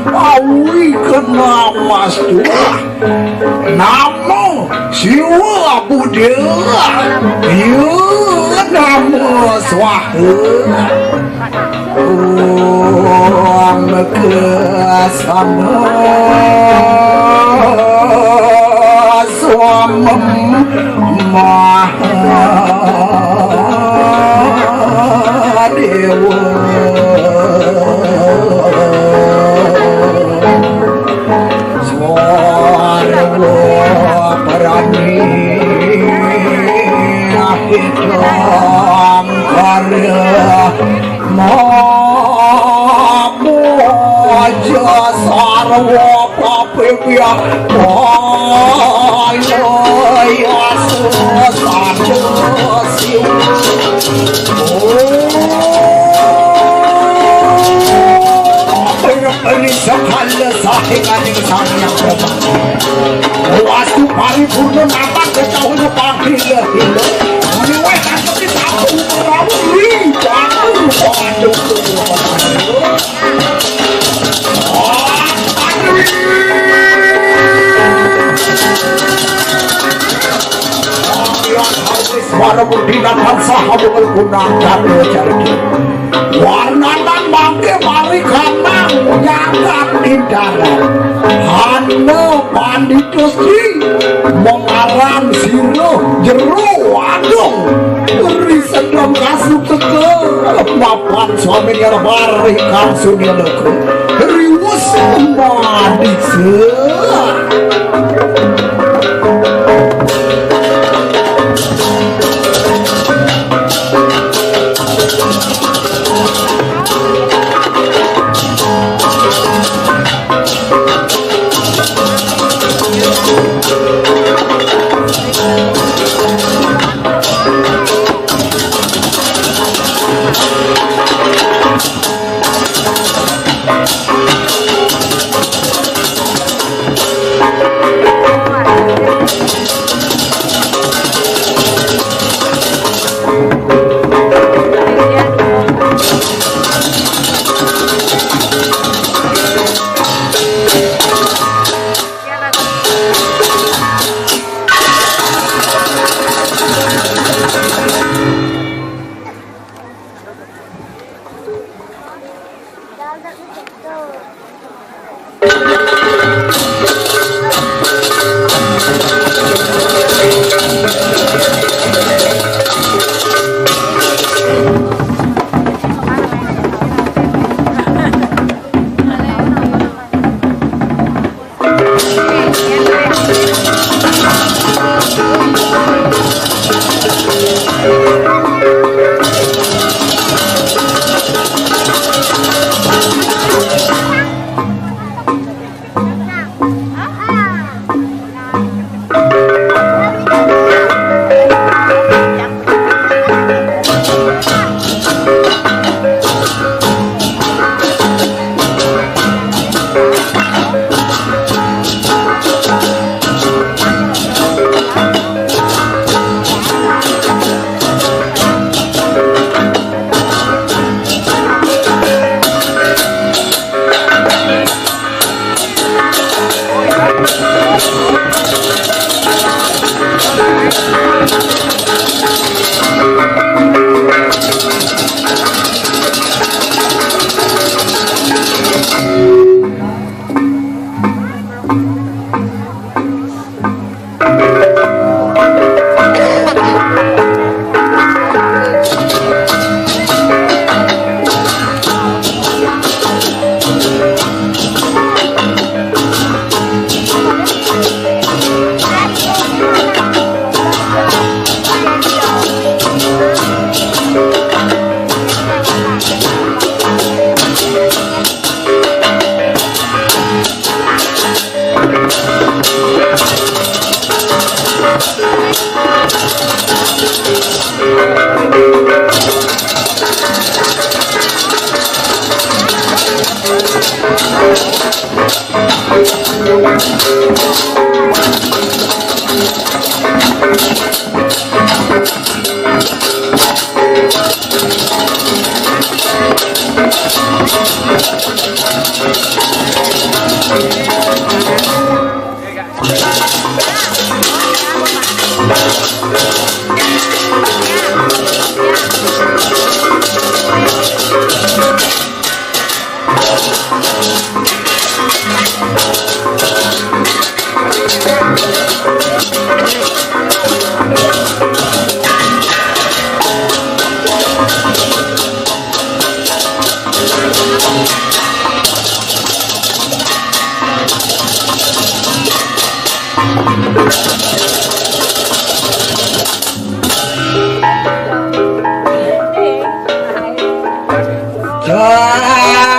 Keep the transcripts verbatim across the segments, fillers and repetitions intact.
Pawi kena mas tuah. Namo Siwa Buddha. Iya, namo Swaha. Om Kesama Swamem Mahadewa. Swarga Prani Hitam Karya Mapuja Sarwa Papibyah Paya Yasa Saja Siwa. Ini sekala saking anjing Sang Hyang Brahma. Wastu paripurna napak kecauhna panghila-hila. Niweh kanteti sapu rawuh ring jatuh. Waduh. Para berdina tansah abungal kunang jatuh jatuh. Warnatan mangke mari kanang nyakan indaran. Hana pandita sri mengaran sira jero wadong. Ri sedeng kasuteka mapan swami nirbar ri kang sunia leka. Riwus madiksa.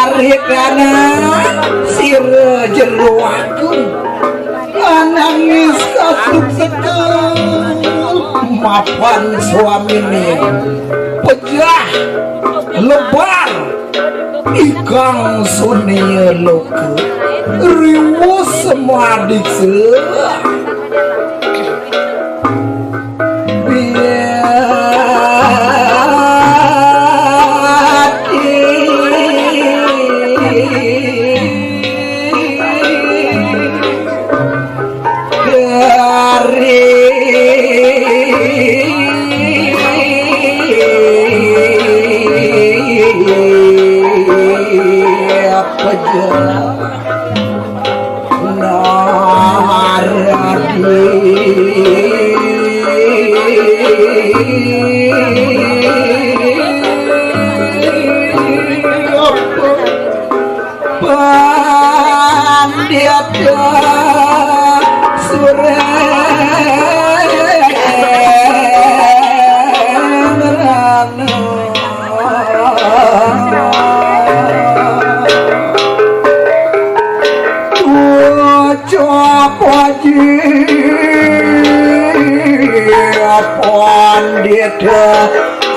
Caritana sira jero aku, ananging kasuksekan mapan swamine. Pejah lebar ikang sunia loka, riwus madiksa. Pandita Surendra. Ucap wajib Pandita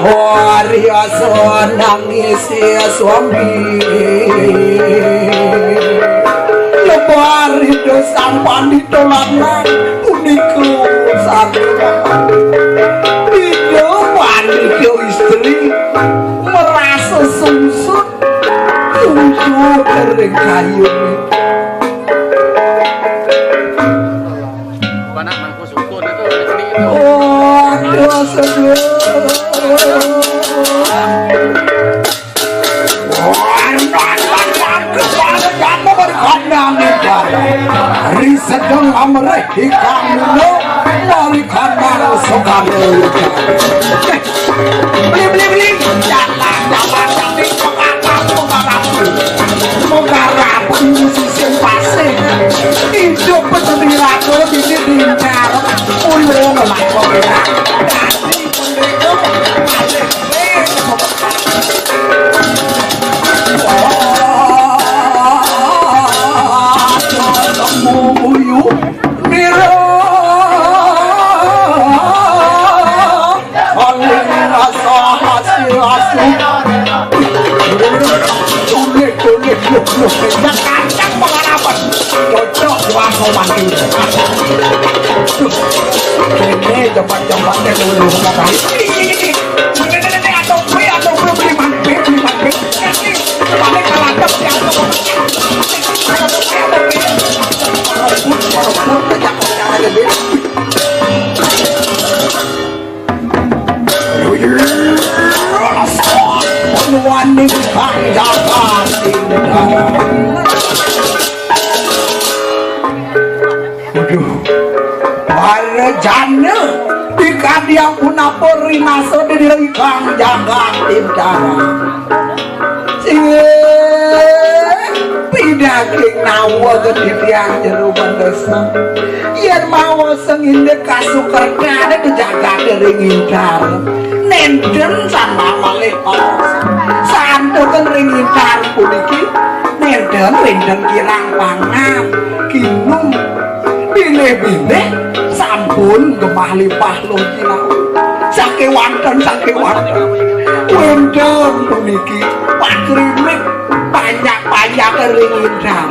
Warya Sonang isi suami. Lebar itu sang pandita lanang punika sami. Ida pandita istri merasa sungsut, sungsut ring kayune. Anak mangku sukun itu, istri itu. Oh, aduh, sedih. Ri sedeng amrih ikang mula, mari kanang sokane. Beli, beli, beli. Jalan, jalan, jalan, pengarap, pengarap. Pengarap, musisi pasih. Hidup pesedih raga, bini dincar. Ulung, lakon. Dadi pendekar, pasih. Cocok, wah, mau mati. Ini jembat-jembatnya dulu, mau mati. Waduh, para jana pikadiang punapa rinasa dina ikang jagat Bintara. Sing pidaging nawa getiang jero bendesa. Yen mawa sing indik kasukertane ka jagate ring Bintara. Nenten sang malih paosan. Santukan ring Bintara puniki. Nenten, nenten kirang pangan, kinum. Bilih-bilih sampun gemah limpah loh jinak. Sakewanten, sakewanten. Wénten puniki patrimit panjak-panjak ring indang.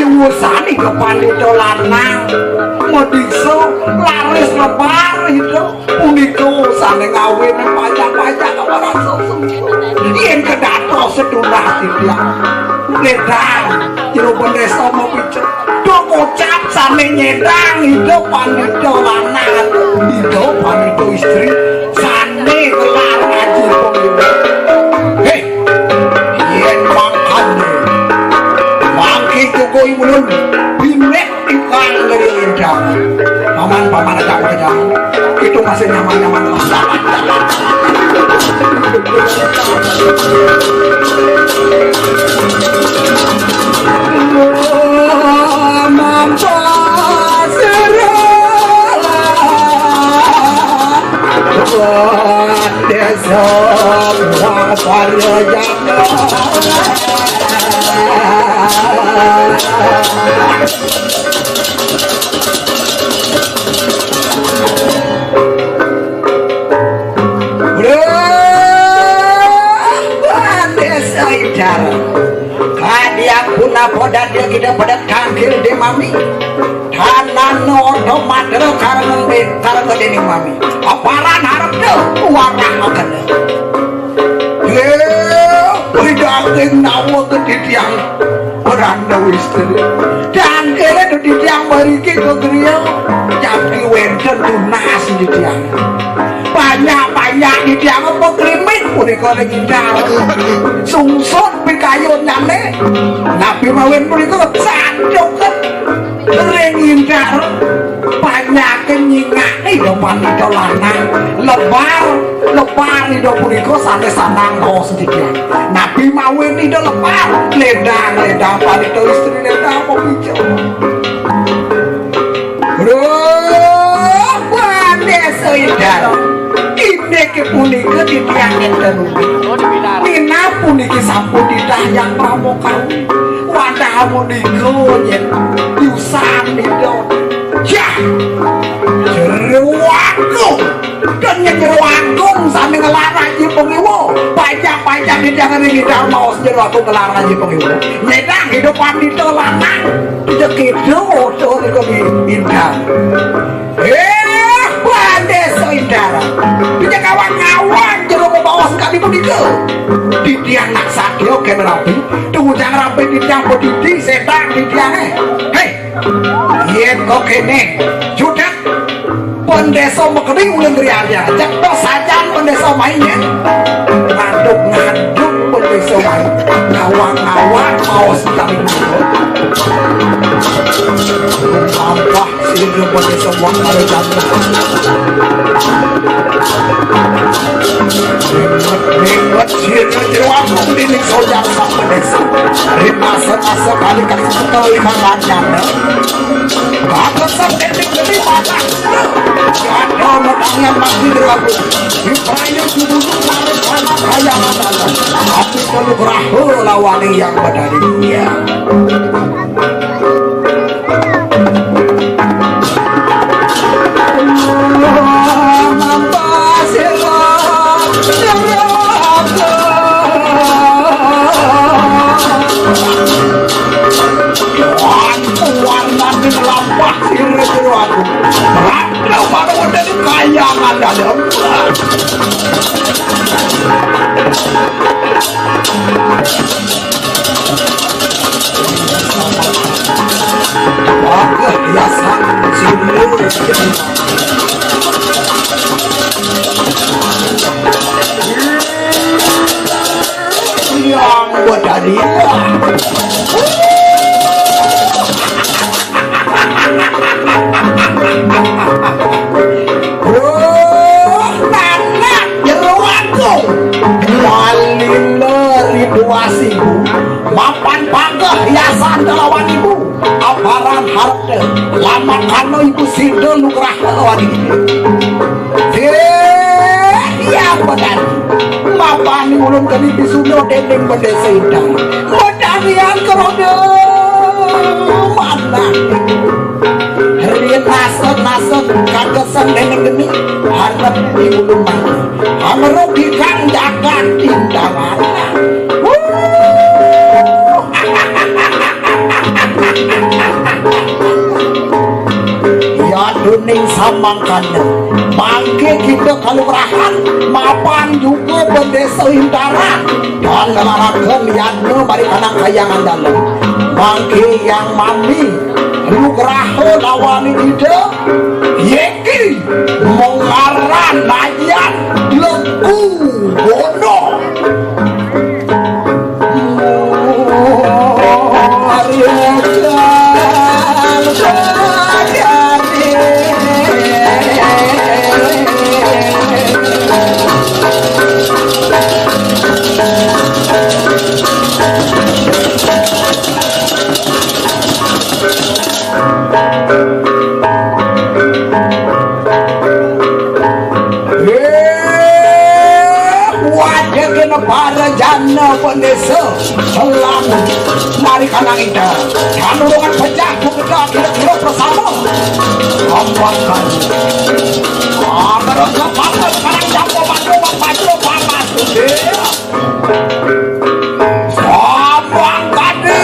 Wusani kepandhita lanang, medhisa laris lebar itu. Punika sane ngawin pajak-pajak ora susu. Yen kedatos sedulur titiang, ledang jero bendesa mapica. Dok kocap sane nyedang idup pandhita lanang, idup pandhita istri sane kelar ngaji pemilu. Hei, yen mangkane, mangke Jokowi ulun binek Ikan dari Indah. Paman, paman, ada apa, Jang? Itu masih nyaman-nyaman. Desa Wangkarya Jaya. Wah, Desa Idar. Kadiak punapa dadya kita pada tangkil di mami. Tanana ordo madra karena karena dening mami. Aparan harap tu warah makana. Heh, pidaging nawa gedhe titiang Pranda Wistri. Dangkele gedhe titiang mriki kegriya jagi wenten tunas titiang. Banyak-banyak titiang apa krimit punika ning Indar. Sungsut pikayunane. Nabi mawin punika santukan ring Indar. Banyakin nyingake ida pandhita lanang, lebar, lebar ida punika sane sanang raos titiang. Nabi mawin ida lebar, ledang, ledang pandhita istri ledang apa bicara. Roh, pandesa Indar. Indik punika titiang enten. Minab puniki sampun titah yang pramuka. Wadah punika nyen yusan ida. Yah! Jero Agung! Dene Jero Agung sami ngelar aji pengiwa. Pajak-pajak di jangan ini dharma os Jero Agung ngelar aji pengiwa. Nyedang hidup pandita lanang. Tidak gitu, tuh, itu di Indar. Eh, pandesa Indar. Tidak kawan-kawan Jero membawa sekali punika. Titiang nak satya ken rapi. Tunggu jangan rapi titiang pedidi setan titiang, eh. Hei, yen kok kene, judek. Pendesa Mekeri ulun riarya. Cekto sajan pendesa main ya. Ngaduk-ngaduk pendesa main. Ngawang-ngawang maos kami. Sampah sini pendesa wong karo jatuh. Ingat, ingat, sini jero aku ini sojan sama desa. Rima serasa kali kasih sekali makan jana. Aku sedih di mana? Ada menangnya masih ragu. Di payung dulu harus anak kaya mana? Aku perlu perahu lawan yang berani. Iya. Warna lampah sira jero aku. Rangkau pada model kayangan dalam. Wah, biasa. Yang buat tadi. Roh nanak jero aku. Walila ridwasiku. Mapan panggah hiasan kelawan ibu. Aparan harta. Lamakana ibu sida nugrah kelawan ibu. Eh, ya benar. Mapani ulun keni pisuda dening bendesa indah. Modalian keroda. Mana? Rin nasut-nasut kagesen dening geni harep di ulun mati. Merugikan jagat Indarana. Wuh. Mangkana, mangké kita kalugrahan mapan juga bendésa Intaran dan nglaraken yadnya mari kanang kahyangan dalem. Mangké yang mami nugraha lawaning Ida, yéki mengaran najan Legu Bono. Eh, wajah kena para jana pendesa selam mari kanang ita. Kanurungan pecah kepeda kira-kira bersama. Ampun kan. Ah, terus apa-apa sekarang campur padu, padu, panas. Eh. Samang kadé.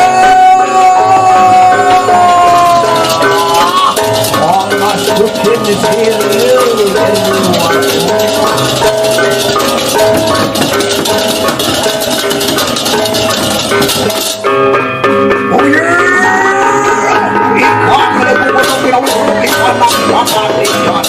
Panas rutin di sini. Oh, iya. Ikan ada bubur, ikan ada bubur, ikan.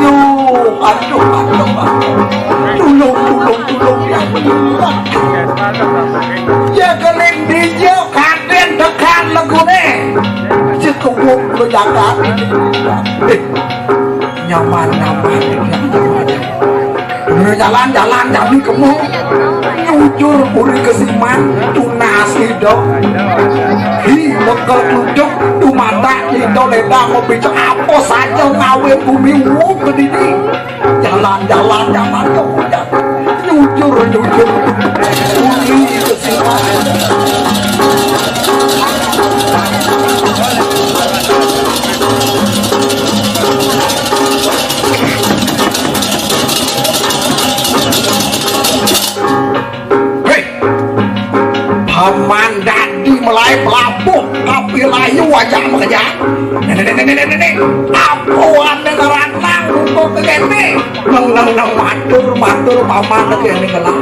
Aduh, aduh, aduh, aduh. Tulung, tulung, tulung, ya. Ya, keling dija, kadén tekan leguné. Sekewuk bejagat. Eh, nyaman, nyaman, nyaman. Jalan-jalan jani kemu nyujur uri kesiman tunas hidup. Hi, bekel tutup tumata hidup leda ngopi apa saja ngawe bumi wuk kedidi. Jalan-jalan nyaman kemu nyujur, nyujur uri kesiman. Hei, paman dadi melai pelabuh, tapi layu aja makanya. Nenek, nenek, nenek, nenek, apa ane ngeranang untuk kene? Nang, nang, nang, matur, matur, paman lagi ane ngelang.